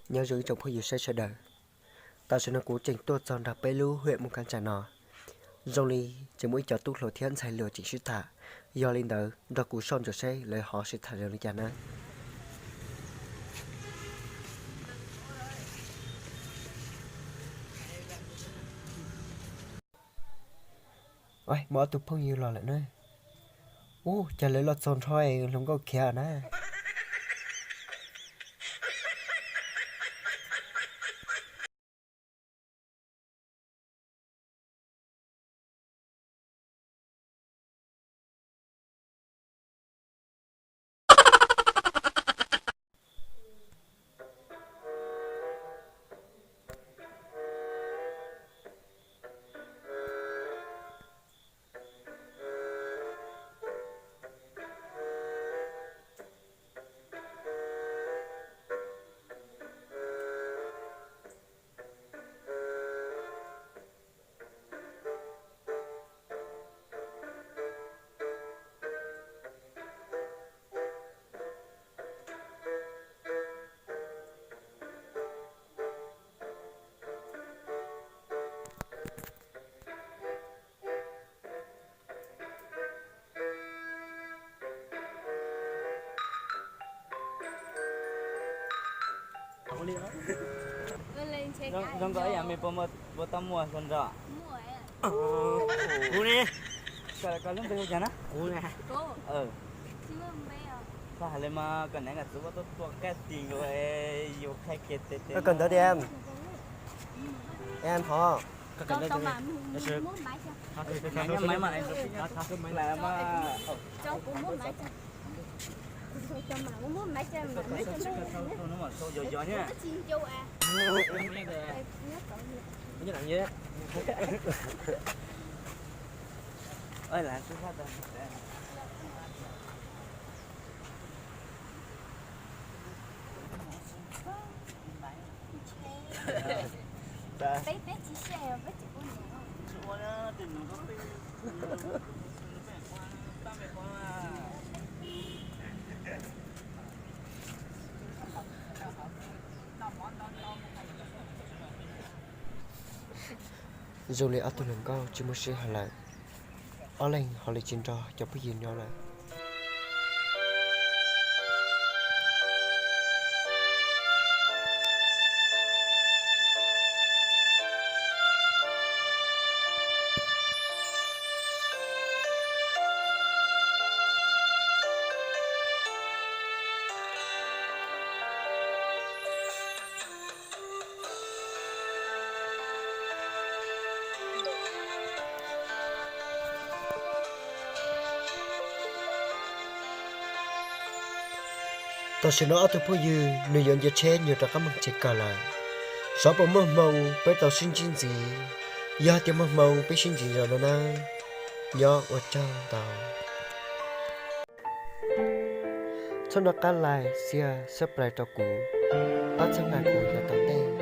Nyob zoo ib tsoom phooj ywg saib sawv daws, tam sim no kuv tseem tuaj txog nrog peb lub hiam Moos Kab Tsam no, zoo li tseem muaj ib co tub hluas thiab ntxhais hluas tseem sib tham. Yog li ntawd nrog kuv soj ntsuam saib lawv ho sib tham zoo li cas nawb. Muaj ob tug phooj ywg los lawm na. Ub, cas lawv los txog nrho hluas nkauj khiav na. Zoo nkauj ib yam me puas tau muaj hluas nraug? Kuv ne. Koj lub npe hu cas na? Kuv ne. Koj hais li mas koj niam koj txiv puab tuaj tua koj tij nkaus, yus qhia kiag tias koj ntawd tias em hov. Zoo li ob tug hluas nkauj tsis muaj sij hawm lawm, ob leeg ho li tsis nrog cov phooj ywg nyob lawm. Tam sim no ob tug phooj ywg nws yuav nce tsheb nws rov qab mus tsev kawg lawm. Xyov puas muaj hmoo peb tau sib ntsib ntxiv. Yog tias muaj hmoo peb sib ntsib zaum no nawb. Nyob ua tsaug ntau. Txhob nco qab like, share, subscribe rau kuv, pab txhawb nqa kuv yav tom ntej.